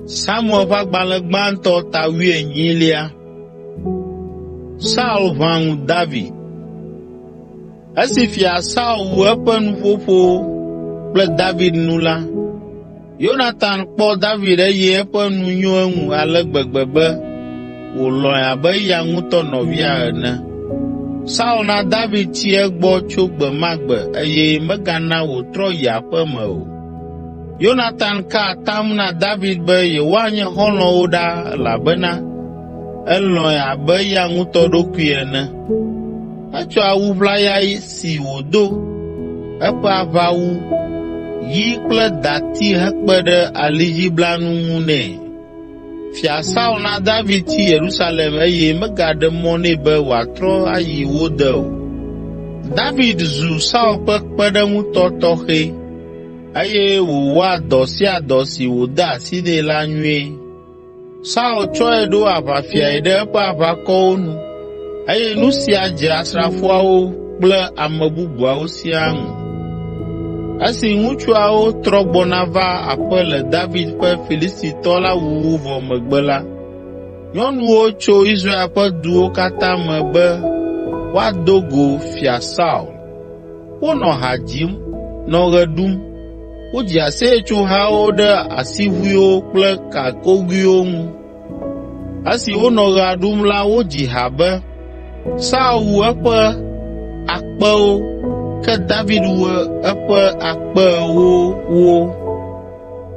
Samuel ƒe agbalẽ gbãtɔ ta wuienyilia. Saul ʋã ŋu David. Esi Fia Saul wu eƒe nuƒoƒo kple David nu la, Yonatan kpɔ David eye eƒe nu nyo eŋu ale gbegbe be wòlɔ̃e abe eya ŋutɔ nɔvia ene. Saul na David tsi egbɔ tso gbe ma gbe eye megana wòtrɔ yi aƒe me o. Yonatan ka atam na David be yewoanye xɔlɔ̃wo ɖaa elabena elɔ̃e abe eya ŋutɔ ɖokui ene. Etsɔ awu ʋlaya si wòdo, eƒe aʋawu, yi kple dati hekpe ɖe alidziblanu ŋu nɛ. Fia Saul na David tsi Yerusalem eye megaɖe mɔ nɛ be wòatrɔ ayi wo de o. David zu Saul ƒe kpeɖeŋutɔ tɔxɛ eye wòwɔa dɔ sia dɔ si wòde asi nɛ la nyuie. Saul tsɔe ɖo aʋafiae ɖe eƒe aʋakɔwo nu eye nu sia dze asrafoawo kple ame bubuawo siaa ŋu. Esi ŋutsuawo trɔ gbɔna va aƒe le David ƒe Filistitɔ la wuwu vɔ megbe la, nyɔnuwo tso Israel ƒe duwo katã me be woado go Fia Saul. Wonɔ ha dzim, nɔ ɣe ɖum. Wodzi aseyetsohawo ɖe asiʋuiwo kple gakogoewo ŋu. Esi wonɔ ɣea ɖum la wodzi ha be, “Saul wu eƒe akpewo, ke David wu eƒe akpe ewowo.”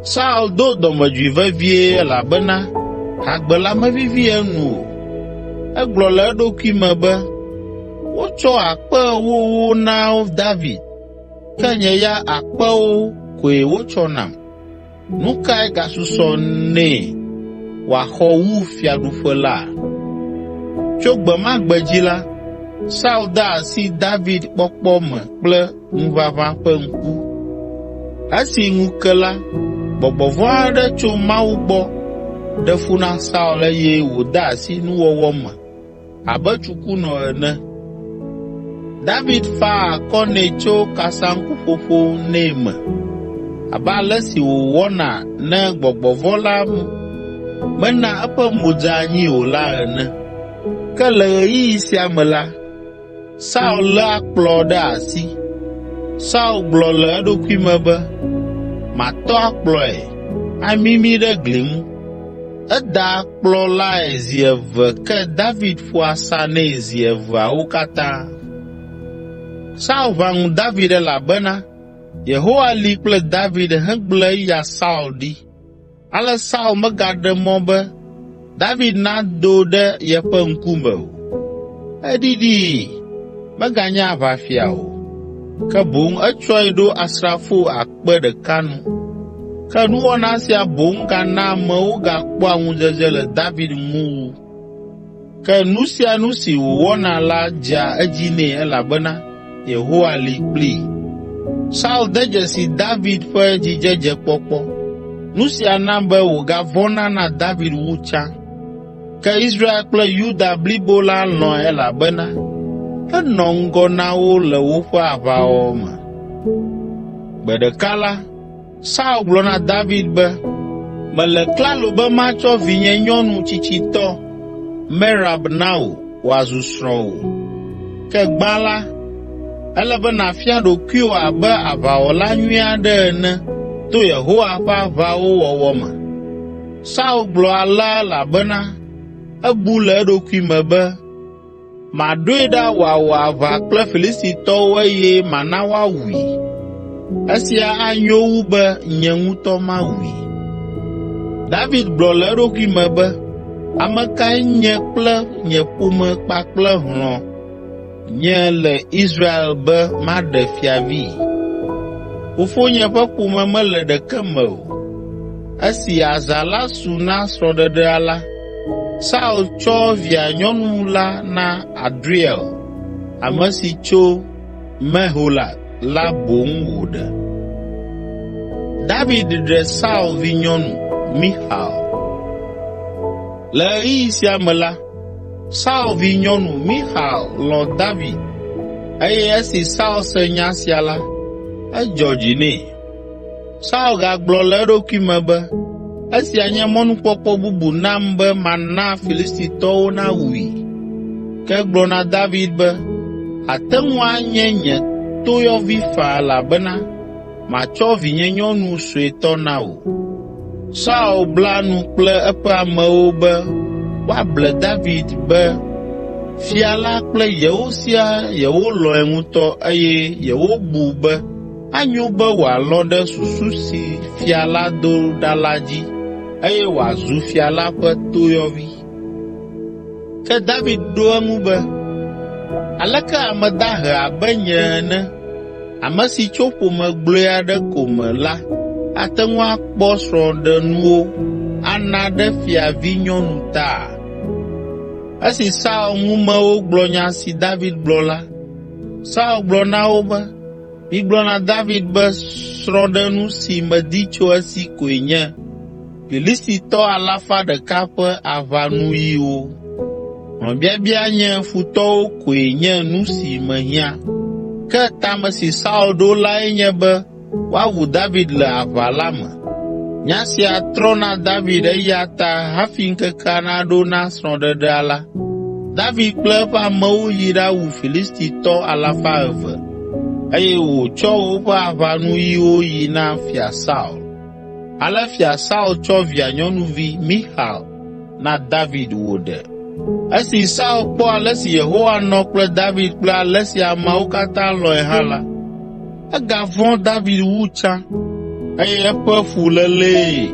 Saul do dɔmedzoe vevie elabena hagbe la mevivi enu o. Egblɔ le eɖokui me be, “Wotsɔ akpe ewowo na David, ke nye ya akpewo koe wotsɔ nam. Nu kae gasusɔ nɛ wòaxɔ wu fiaɖuƒe la?” Tso gbe ma gbe dzi la, Saul de asi David kpɔkpɔ me kple ŋuʋaʋã ƒe ŋku. Esi ŋu ke la, gbɔgbɔ vɔ̃ aɖe tso Mawu gbɔ ɖe fu na Saul eye wòde asi nuwɔwɔ me abe tsukunɔ ene. David faa akɔ nɛ tso kasaŋkuƒoƒo nɛ me abe ale si wòwɔna ne gbɔgbɔ vɔ̃ la mena eƒe mo dze anyi o la ene. Ke le ɣeyiɣi sia me la, Saul lé akplɔ ɖe asi. Saul gblɔ le eɖokui me be, “Matɔ akplɔe, amimii ɖe gli ŋu.” Eda akplɔ lae zi eve ke David ƒo asa nɛ zi eveawo katã. Saul ʋã ŋu David elabena Yehowa li kple David hegblẽ eya Saul ɖi. Ale Saul megaɖe mɔ be David nado ɖe yeƒe ŋkume o. Eɖiɖii, meganye aʋafia o, ke boŋ etsɔe ɖo asrafo akpe ɖeka nu. Ke nuwɔna sia boŋ gana amewo gakpɔa ŋudzedze le David ŋu wu. Ke nu sia nu si wòwɔna la dzea edzi nɛ elabena Yehowa li kplii. Saul de dzesi David ƒe dzidzedzekpɔkpɔ. Nu sia na be wògavɔ̃na na David wu tsã. Ke Israel kple Yuda blibo la lɔ̃e elabena enɔ ŋgɔ na wo le woƒe aʋawɔwɔ me. Gbe ɖeka la, Saul gblɔ na David be, “Mele klalo be matsɔ vinyenyɔnu tsitsitɔ, Merab na wò wòazu srɔ̃wò. Ke gbã la, ele be nàfia ɖokuiwò abe aʋawɔla nyui aɖe ene to Yehowa ƒe aʋawo wɔwɔ me.” Saul gblɔ alea elabena ebu le eɖokui me be, “Maɖoe ɖa wòawɔ aʋa kple Filistitɔwo eye mana woawui. Esia anyo wu be nye ŋutɔ mawui.” David gblɔ le eɖokui me be, “Ame kae nye kple nye ƒome kpakple hlɔ̃ nye le Israel be maɖe fiavi? Fofonye ƒe ƒome mele ɖeke me o.” Esi azã la su na srɔ̃ɖeɖea la, Saul tsɔ via nyɔnu la na Adriel, ame si tso Mehola la boŋ wòɖe. David ɖe Saul vinyɔnu, Mixal. Le ɣeyiɣi sia me la, Saul vinyɔnu, Mixal lɔ̃ David eye esi Saul se nya sia la, edzɔ dzi nɛ. Saul gagblɔ le eɖokui me be, Esia nye mɔnukpɔkpɔ bubu nam be mana Filistitɔwo nawui.” Ke egblɔ na David be, “Àte ŋu anye nye toyɔvi faa elabena matsɔ vinyenyɔnu suetɔ na wò.” Saul bla nu kple eƒe amewo be woable David be fia la kple yewo siaa yewolɔ̃e ŋutɔ eye yewobu be anyo be wòalɔ̃ ɖe susu si fia la do ɖa la dzi eye wòazu fia la ƒe toyɔvi. Ke David ɖo eŋu be, “Aleke ame dahe abe nye ene, ame si tso ƒome gblɔe aɖe ko me la ate ŋu akpɔ srɔ̃ɖenuwo ana ɖe fiavinyɔnu ta?” Esi Saul ŋumewo gblɔ nya si David gblɔ la, Saul gblɔ na wo be, “Migblɔ na David be srɔ̃ɖenu si medi tso esi koe nye Filistitɔ alafa ɖeka ƒe aʋanuyiwo. Hlɔ̃biabia nye futɔwo koe nye nu si mehiã.” Ke ta me si Saul ɖo lae nye be woawu David le aʋa la me. Nya sia trɔ na David eya ta hafi ŋkekea naɖo na srɔ̃ɖeɖea la, David kple eƒe amewo yi ɖawu Filistitɔ alafa eve, eye wòtsɔ woƒe aʋanuyiwo yi na Fia Saul. Ale Fia Saul tsɔ via nyɔnuvi Mixal na David wòɖe. Esi Saul kpɔ ale si Yehowa nɔ kple David kple ale si ameawo katã lɔ̃e hã la, egavɔ̃ David wu tsã, eye eƒe fulélee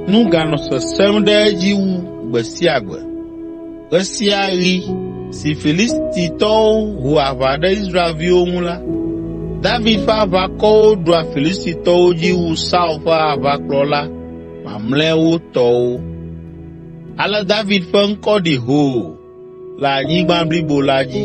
nu ganɔ sesẽm ɖe edzi wu gbe sia gbe. Ɣe sia ɣi si Filistitɔwo ho aʋa ɖe Israelviwo ŋu la, David ƒe aʋakɔwo ɖua Filistitɔwo dzi wu Saul ƒe aʋakplɔla mamlɛawo tɔwo. Ale David ƒe ŋkɔ ɖi hoo le anyigba blibo la dzi.